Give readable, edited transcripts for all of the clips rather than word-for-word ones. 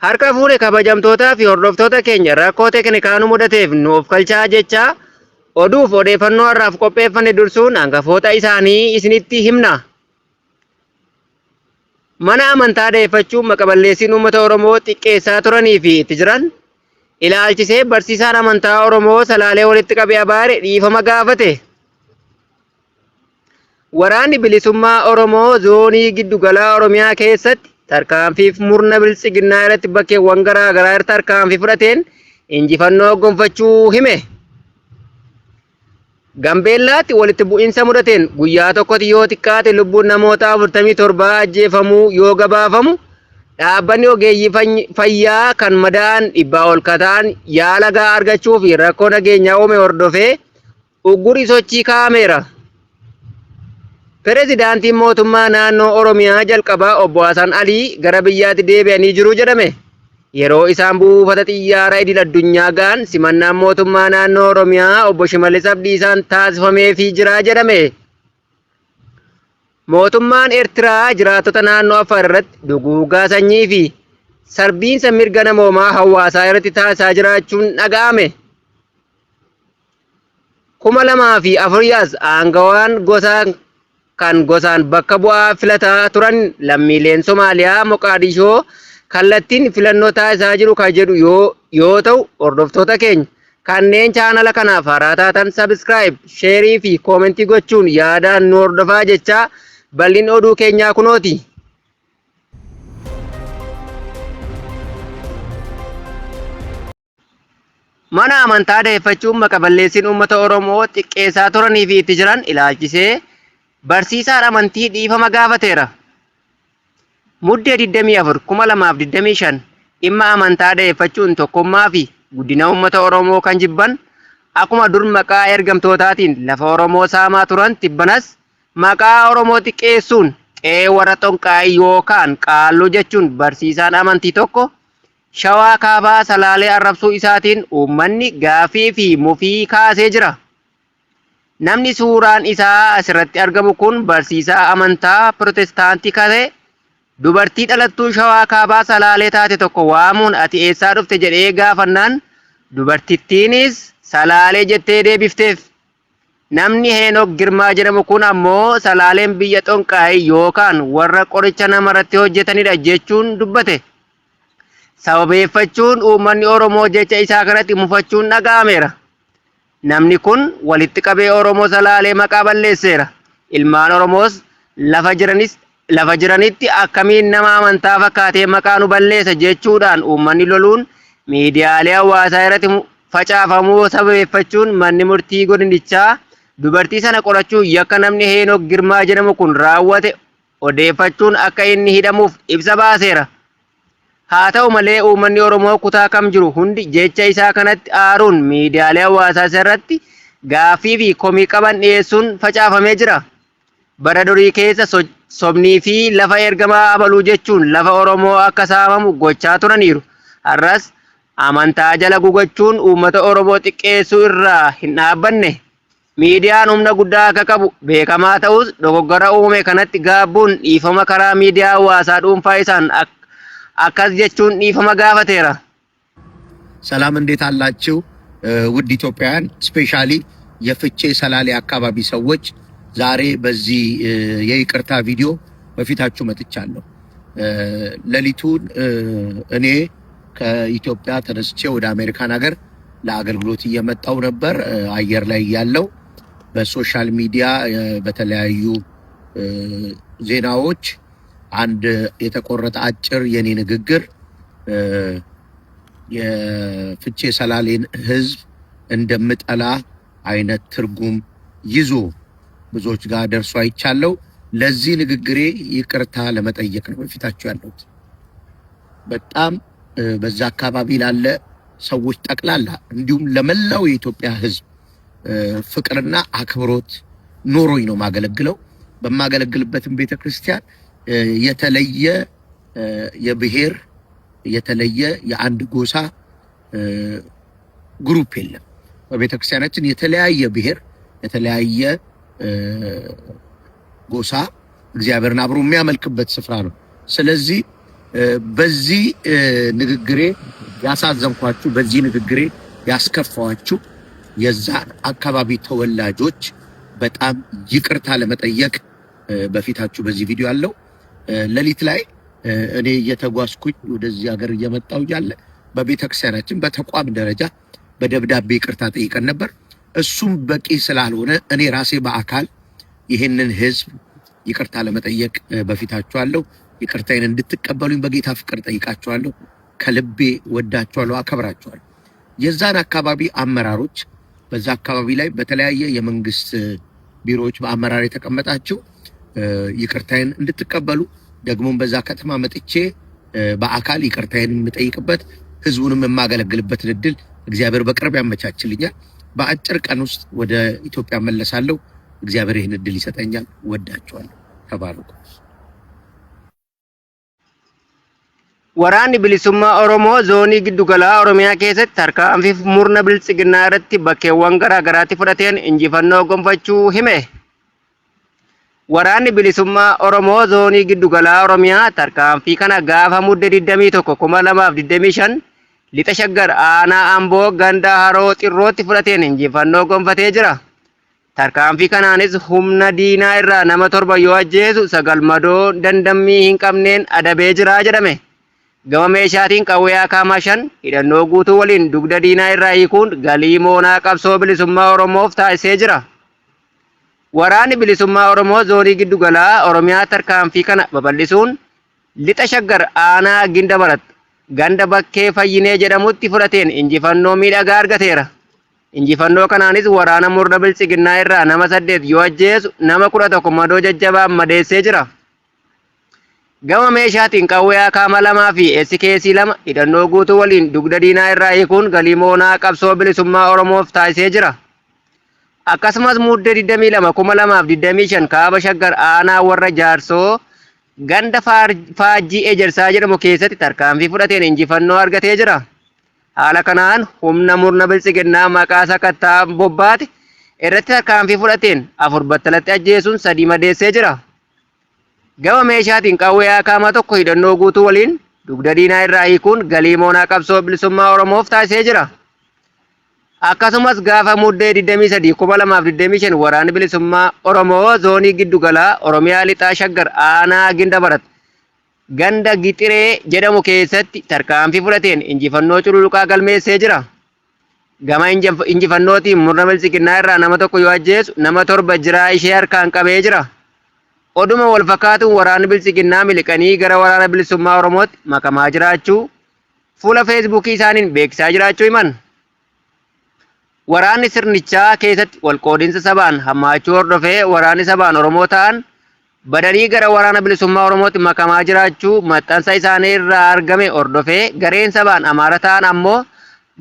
Harka fuune kabajamtootaa fi hordoftoota keenya rakkoo teeknikaa nu mudateef nu ofkalchaa jechaa oduuf odeeffannoo har'aaf qopheeffanne dursuun hangafoota isaanii isinitti himna. Mana amantaa da'eeffachuun maqaballeessiin uummata Oromoo xiqqeessaa turanii fi itti jiran ilaalchisee barsiisaan amantaa Oromoo Salaalee walitti qabee abaare dhiifama gaafate. Waraanni Bilisummaa Oromoo Zoonii Giddu Galaa Oromiyaa keessatti tarkaanfiif murna Biltsiginnaa irratti bakkeewwan garaa garaa irratti tarkaanfii fudhateen injifannoo gonfachuu hime. Gambeellaatti walitti bu'insa mudateen guyyaa tokkotti yoo xiqqaate lubbuun namoota 47 ajjeefamuu yoo gabaafamu, dhaabbanni ogeeyyii fayyaa kan madaa'an dhibbaa ol ka ta'an yaala gahaa argachuu fi rakkoo nageenyaa uume hordofee uggurri sochii kaa'ameera. Pirezidaantiin mootummaa naannoo Oromiyaa jalqabaa obbo Hasan Alii gara biyyaatti deebi'anii jiru jedhame. Yeroo isaan buufata xiyyaara idil addunyaa ga'an simannaan mootummaa naannoo Oromiyaa obbo Shimallis Abdiisaan taasifameefii jira jedhame. Mootummaan Eertiraa jiraattota naannoo Affaar irratti duguuggaa sanyii fi sarbiinsa mirga namoomaa hawaasaa irratti taasisaa jiraachuun dhaga'ame. 2004 as aangawaan gosaa kan gosaan bakka bu'aa filataa turan lammiileen Somaaliyaa Moqaadishoo kallattiin filannoo taasisaa jiru kan jedhu yoo ta'u hordoftoota keenya kanneen chaanala kanaaf haaraa taatan subscribe, sheerii fi koomentii gochuun yaadaan nu hordofaa jechaa bal'in oduu keenyaa kunooti. Mana amantaa da'eeffachuun maqa-balleessiin uummata Oromoo xiqqeessaa turanii fi itti jiran ilaalchisee barsiisaan amantii dhiifama gaafateera. Muddee 24, 2025 dhimma amantaa da'eeffachuun tokkummaa fi guddina uummata Oromoo kan jibban akkuma dur maqaa ergamtootaatiin lafa Oromoo saamaa turan tibbanas maqaa Oromoo xiqqeessuun qe'ee warra xonqaayii yookaan qaalluu jechuun barsiisaan amantii tokko Shawaa Kaabaa Salaalee arrabsuu isaatiin uummanni gaaffii fi mufii kaasee jira. Namni suuraan isaa asirratti argamu kun barsiisaa amantaa Pirotestaantii ka ta'e dubartii dhalattuu Shawaa Kaabaa Salaalee taate tokko waamuun ati eessaa dhufte jedhee gaafannaan dubartittiinis Salaalee jettee deebifteef. Namni Heenok Girmaa jedhamu kun ammoo Salaaleen biyya xonqaayii yookaan warra qoricha namarratti hojjetanidha jechuun dubbate. Sababeeffachuun uummanni Oromoo jecha isaa kanatti mufachuun dhaga'ameera. Namni kun walitti qabee Oromoo Salaalee maqaa balleesseera. Ilmaan Oromoos lafa jiranis lafa jiranitti akkamiin nama amantaa fakkaatee maqaa nu balleessa jechuudhaan uummanni loluun miidiyaalee hawaasaa irratti facaafamuu sababeeffachuun manni murtii godinichaa dubartii sana qorachuun yakka namni Heenok Girmaa jedhamu kun raawwate odeeffachuun akka inni hidhamuuf ibsa baaseera. Haa ta'u malee uummanni Oromoo kutaa kam jiru hundi jecha isaa kanatti aaruun miidiyaalee hawaasaa irratti gaaffii fi komii qaban dhiyeessuun facaafamee jira. Bara durii keessa sobnii fi lafa ergamaa abaluu jechuun lafa Oromoo akka saamamu gochaa turaniiru. Har'as amantaa jala gugachuun uummata Oromoo xiqqeessuu irraa hin dhaabbanne. Miidiyaan humna guddaa akka qabu beekamaa ta'us dogoggora uumame kanatti gaabbuun dhiifama karaa miidiyaa hawaasaa dhuunfaa isaan akkas jechuun dhiifama gaafateera. ሰላም እንዴት አላችሁ? ውድ ኢትዮጵያውያን፣ ስፔሻሊ የፍቼ ሰላሌ አካባቢ ሰዎች ዛሬ በዚህ የይቅርታ ቪዲዮ በፊታችሁ መጥቻለሁ። ሌሊቱን እኔ ከኢትዮጵያ ተነስቼ ወደ አሜሪካን ሀገር ለአገልግሎት እየመጣው ነበር። አየር ላይ ያለው በሶሻል ሚዲያ በተለያዩ ዜናዎች አንድ የተቆረጠ አጭር የኔ ንግግር የፍቼ ሰላሌን ሕዝብ እንደምጠላ አይነት ትርጉም ይዞ ብዙዎች ጋር ደርሶ አይቻለው። ለዚህ ንግግሬ ይቅርታ ለመጠየቅ ነው በፊታችሁ ያለሁት። በጣም በዛ አካባቢ ላለ ሰዎች ጠቅላላ እንዲሁም ለመላው የኢትዮጵያ ሕዝብ ፍቅርና አክብሮት ኖሮኝ ነው ማገለግለው። በማገለግልበትም ቤተ ክርስቲያን የተለየ የብሔር የተለየ የአንድ ጎሳ ግሩፕ የለም። በቤተ ክርስቲያናችን የተለያየ ብሔር የተለያየ ጎሳ እግዚአብሔርን አብሮ የሚያመልክበት ስፍራ ነው። ስለዚህ በዚህ ንግግሬ ያሳዘንኳችሁ፣ በዚህ ንግግሬ ያስከፋኋችሁ የዛ አካባቢ ተወላጆች በጣም ይቅርታ ለመጠየቅ በፊታችሁ በዚህ ቪዲዮ አለው። ሌሊት ላይ እኔ እየተጓዝኩኝ ወደዚህ ሀገር እየመጣሁ እያለ በቤተክርስቲያናችን በተቋም ደረጃ በደብዳቤ ይቅርታ ጠይቀን ነበር። እሱም በቂ ስላልሆነ እኔ ራሴ በአካል ይህንን ህዝብ ይቅርታ ለመጠየቅ በፊታችሁ አለሁ። ይቅርታዬን እንድትቀበሉኝ በጌታ ፍቅር ጠይቃችኋለሁ። ከልቤ ወዳችኋለሁ፣ አከብራችኋለሁ። የዛን አካባቢ አመራሮች በዛ አካባቢ ላይ በተለያየ የመንግስት ቢሮዎች በአመራር የተቀመጣችሁ ይቅርታዬን እንድትቀበሉ ደግሞም በዛ ከተማ መጥቼ በአካል ይቅርታዬን የምጠይቅበት ህዝቡንም የማገለግልበትን እድል እግዚአብሔር በቅርብ ያመቻችልኛል። በአጭር ቀን ውስጥ ወደ ኢትዮጵያ መለሳለሁ። እግዚአብሔር ይህን እድል ይሰጠኛል። ወዳችኋለሁ። ተባረኩ። Waraanni Bilisummaa Oromoo zoonii giddu-galaa Oromiyaa keessatti tarkaanfii murna Bilxiginnaa irratti bakkeewwan garaa garaatti fudhateen injifannoo gonfachuu hime. Waraanni Bilisummaa Oromoo zoonii giddu-galaa Oromiyaa tarkaanfii kana gaafa Mudde 21, 2025 lixa Shaggar aanaa Amboo ganda Haroo Xirrootti fudhateen injifannoo gonfatee jira. Tarkaanfii kanaanis humna diinaa irraa nama 7 yoo ajjeesu 9 madoo dandammii hin qabneen adabee jira jedhame. Gama meeshaatiin qawwee akaamaa 5 hidhannoo guutuu waliin dugda diinaa irraa hiikuun galii moonaa qabsoo bilisummaa Oromoof taasisee jira. Waraanni Bilisummaa Oromoo zoonii giddu-galaa Oromiyaa tarkaanfii kana babal'isuun lixa Shaggar aanaa Ginda Barat ganda Bakkee Fayyinee jedhamutti fudhateen injifannoo miidhagaa argateera. Injifannoo kanaanis waraana murna Bilxiginnaa irraa nama 8 yoo ajjeesu nama 11 madoo jajjabaan madeessee jira. Gama meeshaatiin qawwee akaama 2 fi SKC 2 hidhannoo guutuu waliin dugda diinaa irraa hiikuun galii moonaa qabsoo bilisummaa Oromoof taasisee jira. Akkasumas Muddee 22, 2025 kaaba Shaggar aanaa warra Jaarsoo ganda Faajjii Ejersaa jedhamu keessatti tarkaanfii fudhateen injifannoo argatee jira. Haala kanaan humna murna Bilxiginnaa maqaa sakattaa bobbaate irratti tarkaanfii fudhateen 4 battalatti ajjeesuun 3 madeessee jira. Gama meeshaatiin qawwee akaama 1 hidhannoo guutuu waliin dugda diinaa irraa hiikuun galii moonaa qabsoo bilisummaa Oromoof taasisee jira. Akkasumas gaafa Muddee 23, 2025 Waraanni Bilisummaa Oromoo zoonii giddu-galaa Oromiyaa Lixaa Shaggar aanaa Gindabarat ganda Gixiree jedhamu keessatti tarkaanfii fudhateen injifannoo cululuqaa galmeessee jira. Gama injifannootiin murna Bilxiginnaa irraa nama 1 yoo ajjeesu nama 7 jiraa ishee harkaan qabee jira. Oduma wal fakkaatuun waraanni Bilxiginnaa miliqanii gara Waraana Bilisummaa Oromootti makamaa jiraachuu fuula Feesbuukii isaaniin beeksisaa jiraachuu himan. Waraanni sirnichaa keessatti walqoodinsa sabaan hammaachuu hordofee waraanni sabaan Oromoo ta'an badanii gara Waraana Bilisummaa Oromootti makamaa jiraachuu maxxansa isaanii irraa argame hordofee gareen sabaan Amaara ta'an ammoo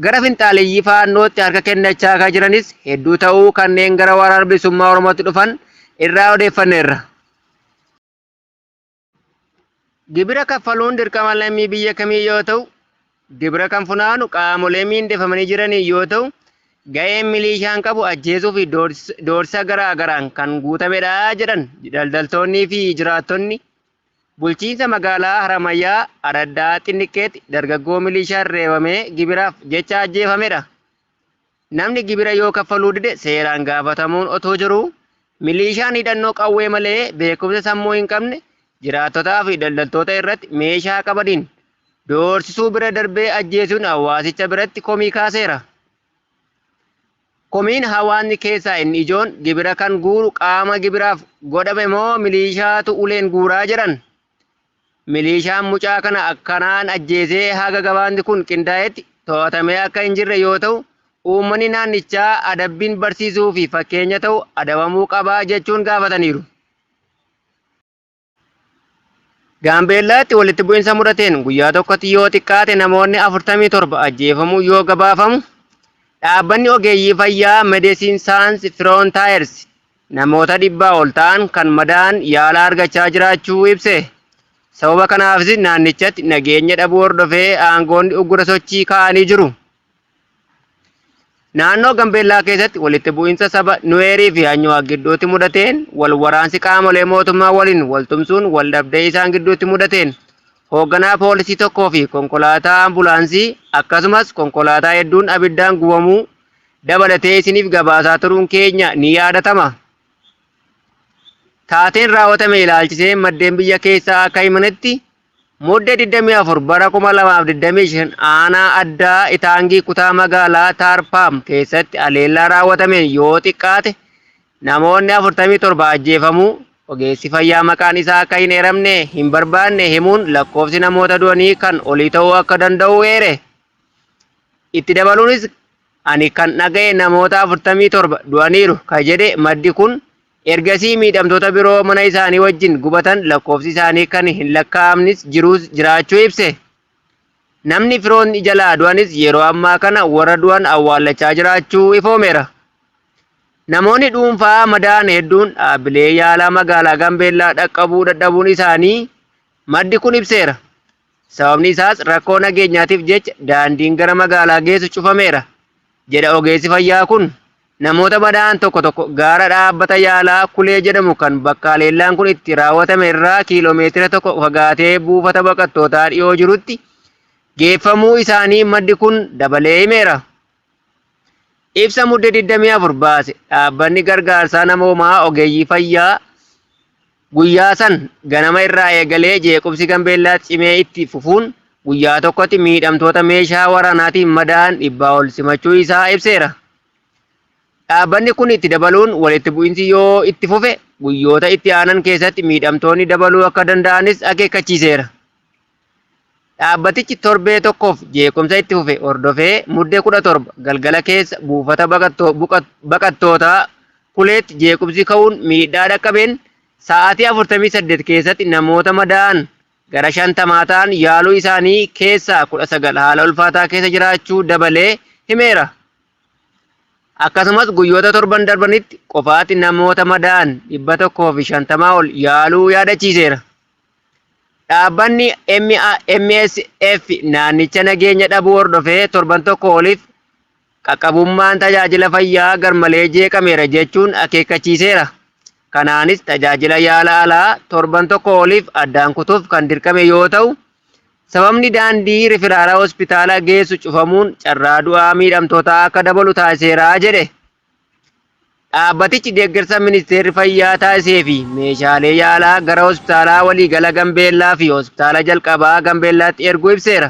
gara finxaaleyyii Faannootti harka kennachaa kan jiranis hedduu ta'uu kanneen gara Waraana Bilisummaa Oromootti dhufan irraa odeeffanneerra. Gibira kaffaluun dirqama lammii biyya kamii yoo ta'u, gibira kan funaanu qaamolee miindeffamanii jiraniin yoo ta'u, ga'een miliishaan qabu ajjeesuu fi doorsisa garaa garaan kan guutamedha jedhan daldaltoonnii fi jiraattonni. Bulchiinsa magaalaa Haramayyaa Araddaa Xinniqqeetti dargaggoo miliishaan reebamee gibiraaf jecha ajjeefamedha. Namni gibira yoo kaffaluu dide seeraan gaafatamuun otoo jiruu, miliishaan hidhannoo qawwee malee beekumsa sammuu hin qabne jiraattotaa fi daldaltoota irratti meeshaa qabaniin doorsisuu bira darbee ajjeesuun hawaasicha biratti komii kaaseera. Komiin hawaasni keessaa inni ijoon gibira kan guuru qaama gibiraaf godhame moo miliishaatu uleen guuraa jedhan. Miliishaan mucaa kana akkanaan ajjeesee haga gabaasni kun qindaa'etti to'atamee akka hin jirre yoo ta'u, uummanni naannichaa adabbiin barsiisuu fi fakkeenya ta'u adabamuu qaba jechuun gaafataniiru. Gaambeellaatti walitti bu'insa mudateen guyyaa tokkotti yoo xiqqaate namoonni 47 ajjeefamuu yoo gabaafamu, dhaabbanni ogeeyyii fayyaa Medecines Sans Frontiers namoota dhibbaa ol ta'an kan madaa'an yaala argachaa jiraachuu ibse. Sababa kanaafis naannichatti nageenya dhabuu hordofee aangoonni uggura sochii kaa'anii jiru. Naannoo Gambeellaa keessatti walitti bu'insa saba Nuweerii fi Anyuwaak gidduutti mudateen wal waraansi qaamolee mootummaa waliin wal tumsuun wal dhabdee isaan gidduutti mudateen hoogganaa poolisii tokkoo fi konkolaataa ambulaansii akkasumas konkolaataa hedduun abiddaan gubamuu dabalatee isiniif gabaasaa turuun keenya ni yaadatama. Taateen raawwatame ilaalchisee maddeen biyya keessaa akka himanitti Mudde 24 bara 2025 aanaa addaa Itaangii kutaa magaalaa Taarpaam keessatti haleellaa raawwatameen yoo xiqqaate namoonni 47 ajjeefamuu ogeessi fayyaa maqaan isaa akka hin eeramne hin barbaanne himuun lakkoofsi namoota du'anii kan olii ta'uu akka danda'u eere. Itti dabaluunis ani kan dhaga'e namoota 47 du'aniiru ka jedhe maddi kun ergasii miidhamtoota biroo mana isaanii wajjin gubatan lakkoofsi isaanii kan hin lakkaa'amnis jiruus jiraachuu ibse. Namni firoonni jalaa du'anis yeroo ammaa kana warra du'an awwaallachaa jiraachuu ifoomeera. Namoonni dhuunfaa madaa'an hedduun dhaabbilee yaalaa magaalaa Gambeellaa dhaqqabuu dadhabuun isaanii maddi kun ibseera. Sababni isaas rakkoo nageenyaatiif jecha daandiin gara magaalaa geessu cufameera, jedha ogeessi fayyaa kun. Namoota madaa'an tokko tokko gaara dhaabbata yaalaa Kulee jedhamu kan bakka haleellaan kun itti raawwatame irraa kiiloomeetira tokko fagaatee buufata baqattootaa dhiyoo jirutti geeffamuu isaanii maddi kun dabalee himeera. Ibsa Mudde 24 baase dhaabbanni gargaarsaa namoomaa ogeeyyii fayyaa Guyyaa san ganama irraa eegalee jeequmsi Gambeellaa cimee itti fufuun guyyaa tokkotti miidhamtoota meeshaa waraanaatiin madaa'an dhibbaa ol simachuu isaa ibseera. Dhaabbanni kun itti dabaluun walitti bu'insi yoo itti fufe guyyoota itti aanan keessatti miidhamtoonni dabaluu akka danda'anis akeekkachiiseera. Dhaabbatichi torbee tokkoof jeequmsa itti fufe hordofee Mudde 17 galgala keessa buufata baqattootaa Kuleetti jeequmsi ka'uun miidhaa dhaqqabeen sa'aatii 48 keessatti namoota madaa'an gara 50 ta'an yaaluu isaanii keessaa 19 haala ulfaataa keessa jiraachuu dabalee himeera. Akkasumas guyyoota torban darbanitti qofaatti namoota madaa'an 150 ol yaaluu yaadachiiseera. Dhaabbanni MSF naannicha nageenya dhabuu hordofee torban tokko oliif qaqqabummaan tajaajila fayyaa garmalee jeeqameera jechuun akeekkachiiseera. Kanaanis tajaajila yaala alaa torban tokko oliif addaan kutuuf kan dirqame yoo ta'u, sababni daandii rifiraala hospitaala geessu cufamuun carraa du'aa miidhamtootaa akka dabalu taasiseera jedhe. Dhaabbatichi deeggarsa Ministeerri Fayyaa taasisee fi meeshaalee yaalaa gara Hospitaalaa Waliigala Gambeellaa fi Hospitaala Jalqabaa Gambeellaatti erguu ibseera.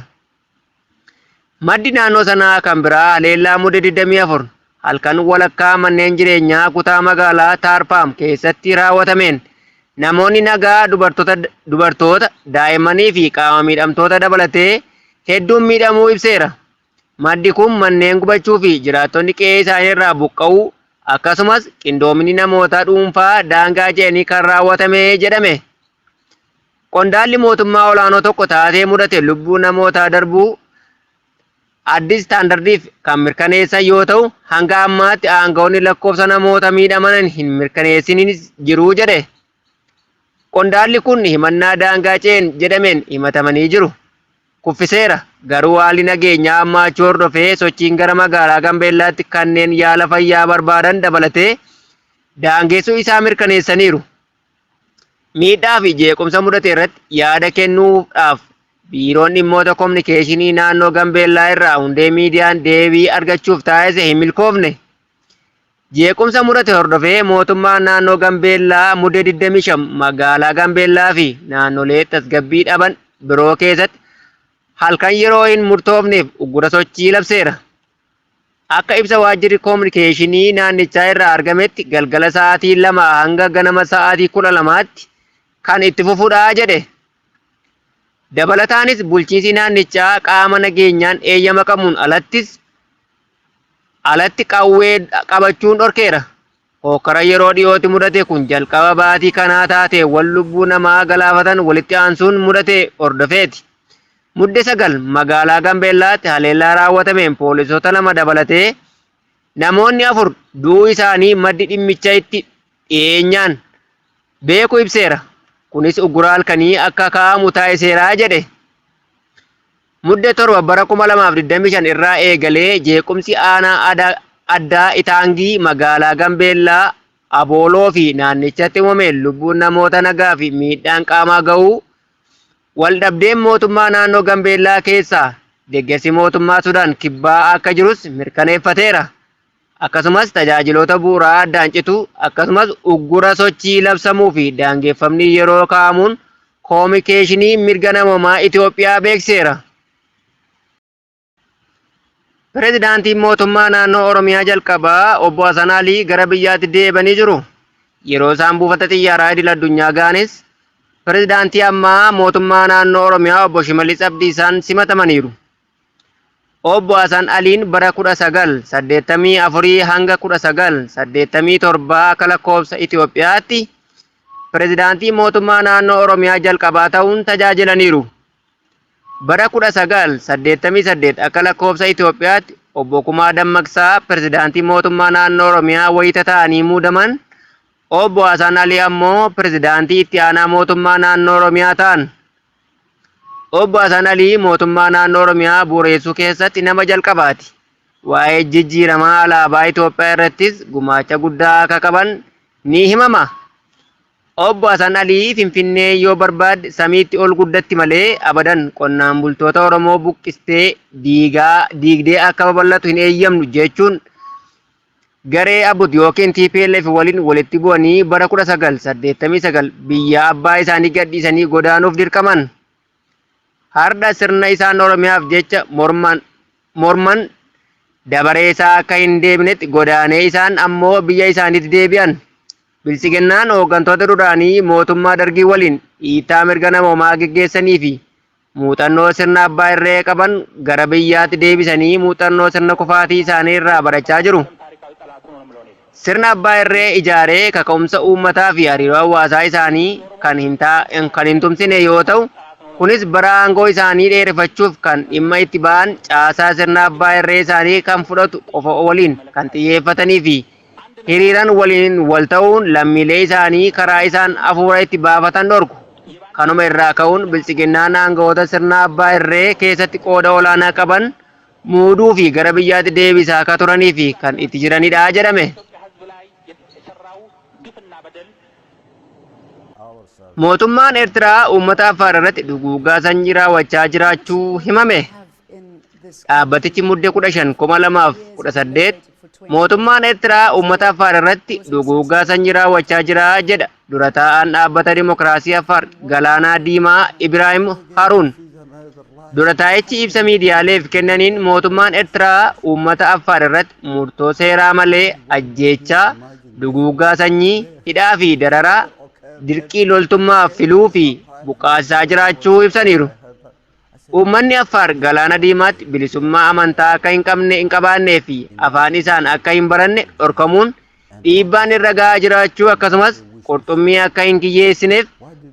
Maddi naannoo sanaa kan biraa haleellaa Mudde 24 halkan walakkaa manneen jireenyaa kutaa magaalaa Taarpaam keessatti raawwatameen namoonni nagaa dubartoota, daa'immanii fi qaama miidhamtoota dabalatee hedduun miidhamuu ibseera. Maddi kun manneen gubachuu fi jiraattonni qe'ee isaanii irraa buqqa'uu akkasumas qindoominni namoota dhuunfaa daangaa ce'anii kan raawwatame jedhame. Qondaalli mootummaa olaanoo tokko taatee mudate lubbuu namootaa darbuu Addis Standardiif kan mirkaneessan yoo ta'u, hanga ammaatti aanga'oonni lakkoofsa namoota miidhaman hin mirkaneessininis jiru jedhe. Qondaalli kun himannaa daangaa ce'en jedhameen himatamanii jiru. Kuffiseera. Garuu haalli nageenyaa hammaachuu hordofee sochiin gara magaalaa Gambeellaatti kanneen yaala fayyaa barbaadan dabalatee daangeessuu isaa mirkaneessaniiru. Miidhaa fi jeequmsa mudate irratti yaada kennuudhaaf Biiroon Dhimmoota Kominikeeshinii Naannoo Gambeellaa irraa Hundee Miidiyaan deebii argachuuf taasise hin milkoofne. Jeequmsa mudate hordofee mootummaan naannoo Gambeellaa Mudde 25 magaalaa Gambeellaa fi naannolee tasgabbii dhaban biroo keessatti halkan yeroo hin murtoofneef uggura sochii labseera. Akka ibsa waajjirri koominikeeshinii naannichaa irraa argametti galgala sa'aatii 2 hanga ganama sa'aatii 12tti kan itti fufudha jedhe. Dabalataanis bulchiinsi naannichaa qaama nageenyaan eeyyama qabuun alattis alatti qawwee qabachuun dhorkeera. Hookkara yeroo dhiyootti mudate kun jalqaba baatii kanaa taateewwan lubbuu namaa galaafatan walitti aansuun mudate hordofeeti. Mudde 9 magaalaa Gambeellaatti haleellaa raawwatameen poolisoota lama dabalatee namoonni afur du'uu isaanii maddi dhimmicha itti dhiyeenyaan beeku ibseera. Kunis uggura halkanii akka kaa'amu taasiseera jedhe. Mudde 7 bara 2025 irraa eegalee jeequmsi aanaa addaa Itaangii magaalaa Gambeellaa, Abooloo fi naannichatti uumameen lubbuun namoota nagaa fi miidhaan qaamaa gahuu Waldhabdeen mootummaa naannoo Gambeellaa keessaa deeggarsi mootummaa Sudaan kibbaa akka jirus mirkaneeffateera. Akkasumas tajaajiloota bu'uuraa addaan cituu akkasumas uggura sochii labsamuu fi daangeffamni yeroo kaa'amuun koomikeeshinii mirga namoomaa Itoophiyaa beeksiseera. Pireezidaantiin mootummaa naannoo Oromiyaa jalqabaa obbo Hasan Alii gara biyyaatti deebi'anii jiru. Yeroo isaan buufata xiyyaaraa idil addunyaa ga'anis pireezidaantii ammaa mootummaa naannoo Oromiyaa obbo Shimallis Abdiisaan simatamaniiru. Obbo Hasan Aliin bara 1984 hanga 1987 akka lakkoofsa Itoophiyaatti pireezidaantii mootummaa naannoo Oromiyaa jalqabaa ta'uun tajaajilaniiru. Bara 1988 akka lakkoofsa Itoophiyaatti obbo Kumaa Dammaqsaa pireezidaantii mootummaa naannoo Oromiyaa wayita ta'anii muudaman, obbo Hasan Alii ammoo pireezidaantii itti aanaa mootummaa naannoo Oromiyaa ta'an. Obbo Hasan Alii mootummaa naannoo Oromiyaa bu'uureessuu keessatti nama jalqabaati. Waa'ee jijjiiramaa alaabaa Itoophiyaa irrattis gumaacha guddaa akka qaban ni himama. Obbo Hasan Alii Finfinnee yoo barbaadde samiitti ol guddatti malee abadan qonnaan bultoota Oromoo buqqistee diigaa diigdee akka babal'atu hin eeyyamnu jechuun garee ABUT yookiin TPLF waliin walitti bu'anii bara 1989 biyya abbaa isaanii gadhiisanii godaanuuf dirqaman. Har'a sirna isaan Oromiyaaf jecha morman dabaree isaa akka hin deebinetti godaanee isaan ammoo biyya isaaniitti deebi'an. Biltsiginnaan hooggantoota duraanii mootummaa dargii waliin dhiittaa mirga namoomaa geggeessanii fi muuxannoo sirna abbaa irree qaban gara biyyaatti deebisanii muuxannoo sirna kufaatii isaanii irraa barachaa jiru. Sirna abbaa irree ijaaree kaka'umsa uummataa fi hariiroo hawaasaa isaanii kan hin tumsine yoo ta'u, kunis bara aangoo isaanii dheereffachuuf kan dhimma itti ba'an caasaa sirna abbaa irree isaanii kan fudhatu qofa waliin kan xiyyeeffatanii fi hiriiran waliin wal ta'uun lammiilee isaanii karaa isaan hafuura itti baafatan dhorku. Kanuma irraa ka'uun biltsiginnaan aangawoota sirna abbaa irree keessatti qooda olaanaa qaban muuduu fi gara biyyaatti deebisaa akka turanii fi kan itti jiranidha jedhame. Mootummaan Eertiraa uummata Affaar irratti duguuggaa sanyii raawwachaa jiraachuu himame. Dhaabbatichi mudde 15 2018 mootummaan Eertiraa uummata Affaar irratti duguuggaa sanyii raawwachaa jira jedha dura taa'aan dhaabbata Dimookiraasii Affaar Galaanaa Diimaa Ibraahim Haruun. Dura taa'ichi ibsa miidiyaaleef kennaniin mootummaan Eertiraa uummata Affaar irratti murtoo seeraa malee ajjeechaa, duguuggaa sanyii, hidhaa fi dararaa, dirqii loltummaa filuu fi buqqaasaa jiraachuu ibsaniiru. Uummanni Affaar Galaana Diimaatti bilisummaa amantaa akka hin qabne hin qabaannee fi afaan isaan akka hin baranne dhorkamuun dhiibbaan irra gahaa jiraachuu akkasumas qurxummii akka hin kiyyeessineef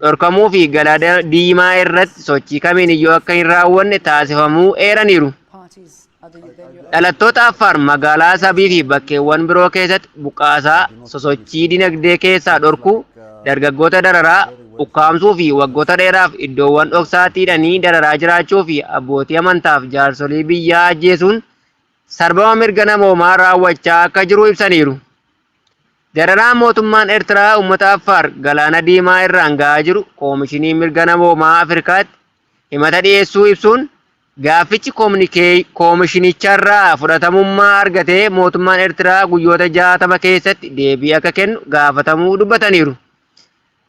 dhorkamuu fi Galaana Diimaa irratti sochii kamiin iyyuu akka hin raawwanne taasifamuu eeraniiru. Dhalattoota Affaar magaalaa Sabii fi bakkeewwan biroo keessatti buqqaasaa sosochii dinagdee keessaa dhorkuu, dargaggoota dararaa, ukkaamsuu fi waggoota dheeraaf iddoowwan dhoksaatti hidhanii dararaa jiraachuu fi abbootii amantaaf jaarsolii biyyaa ajjeesuun sarbama mirga namoomaa raawwachaa akka jiru ibsaniiru. Dararaan mootummaan Eertiraa uummata Affaar Galaana Diimaa irraan gahaa jiru Koomishinii Mirga Namoomaa Afrikaatti himata dhiyeessuu ibsuun gaaffichi koomishinicharraa fudhatamummaa argatee mootummaan Eertiraa guyyoota 60 keessatti deebii akka kennu gaafatamuu dubbataniiru.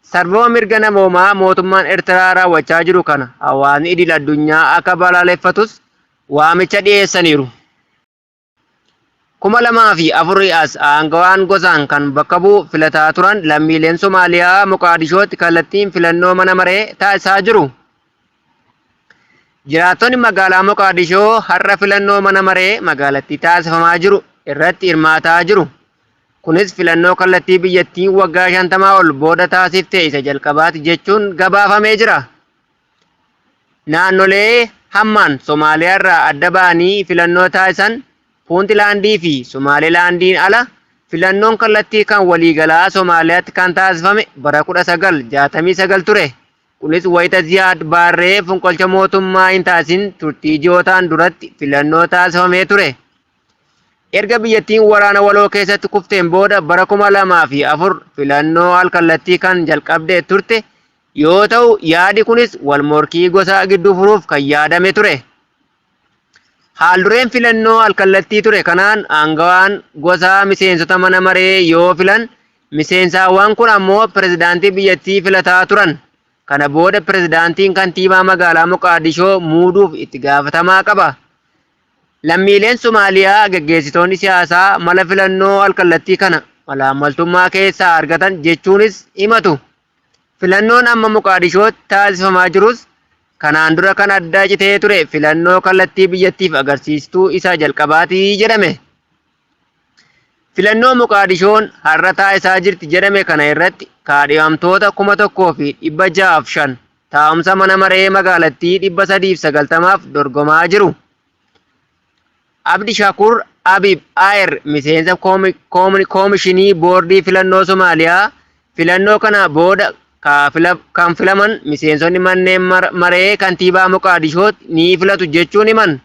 Sarbama mirga namoomaa mootummaan Eertiraa raawwachaa jiru kana hawaasni idil addunyaa akka balaaleffatus waamicha dhiyeessaniiru. 2004 as aangawaan gosaan kan bakka bu'u filataa turan lammiileen Somaaliyaa Moqaadishootti kallattiin filannoo mana maree taasisaa jiru. Jiraattonni magaalaa Moqaadishoo har'a filannoo mana maree magaalattii taasifamaa jiru irratti hirmaataa jiru. Kunis filannoo kallattii biyyattiin waggaa 50 ol booda taasifte isa jalqabaati jechuun gabaafamee jira. Naannolee hammaan Somaaliyaa irraa adda ba'anii filannoo taasisan Puuntilaandii fi Somaalilaandiin ala filannoon kallattii kan waliigalaa Somaaliyaatti kan taasifame bara 1969 ture. Kunis wayita Ziyaad Baarree fonqolcha mootummaa hin taasisin turtii ji'ootaan duratti filannoo taasifamee ture. Erga biyyattiin waraana waloo keessatti kufteen booda bara 2004 filannoo al-kallattii kan jalqabde turte. yoo ta'u, yaadi kunis wal morkii gosaa gidduu furuuf kan yaadame ture. Haaldureen filannoo alkallattii ture kanaan aangawaan gosaa miseensota mana maree yoo filan, miseensaawwan kun ammoo pirezidaantii biyyattii filataa turan. Kana booda pirezidaantiin kantiibaa magaalaa Moqaadishoo muuduuf itti gaafatamaa qaba. Lammiileen Somaaliyaa gaggeessitoonni siyaasaa mala filannoo alkallattii kana malaammaltummaa keessaa argatan jechuunis himatu. Filannoon amma Moqaadishootti taasifamaa jirus kanaan dura kan adda citee ture filannoo kallattii biyyattiif agarsiistuu isa jalqabaati jedhame. Filannoo Moqaadishoon har'a taasisaa jirti jedhame kana irratti kaadhimamtoota 1,605 taa'umsa mana maree magaalattii 390f dorgomaa jiru. Abdi Shakur Abib Ayir miseensa koomishinii boordii filannoo Somaaliyaa filannoo kana booda kan filaman miseensonni manneen maree kantiibaa Moqaadishootti ni filatu jechuun himan.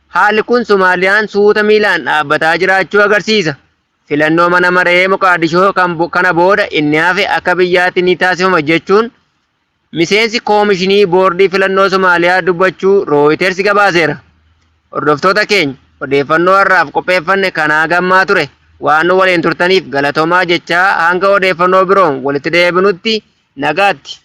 Haalli kun Somaaliyaan suuta miilaan dhaabbataa jiraachuu agarsiisa. Filannoo mana maree Moqaadishoo kana booda inni hafe akka biyyaatti ni taasifama jechuun miseensi koomishinii boordii filannoo Somaaliyaa dubbachuu Rooyiters gabaaseera. Hordoftoota keenya, odeeffannoo har'aaf qopheeffanne kanaa gammaa ture. Waan nu waliin turtaniif galatoomaa jechaa, hanga odeeffannoo biroon walitti deebinutti nagaatti.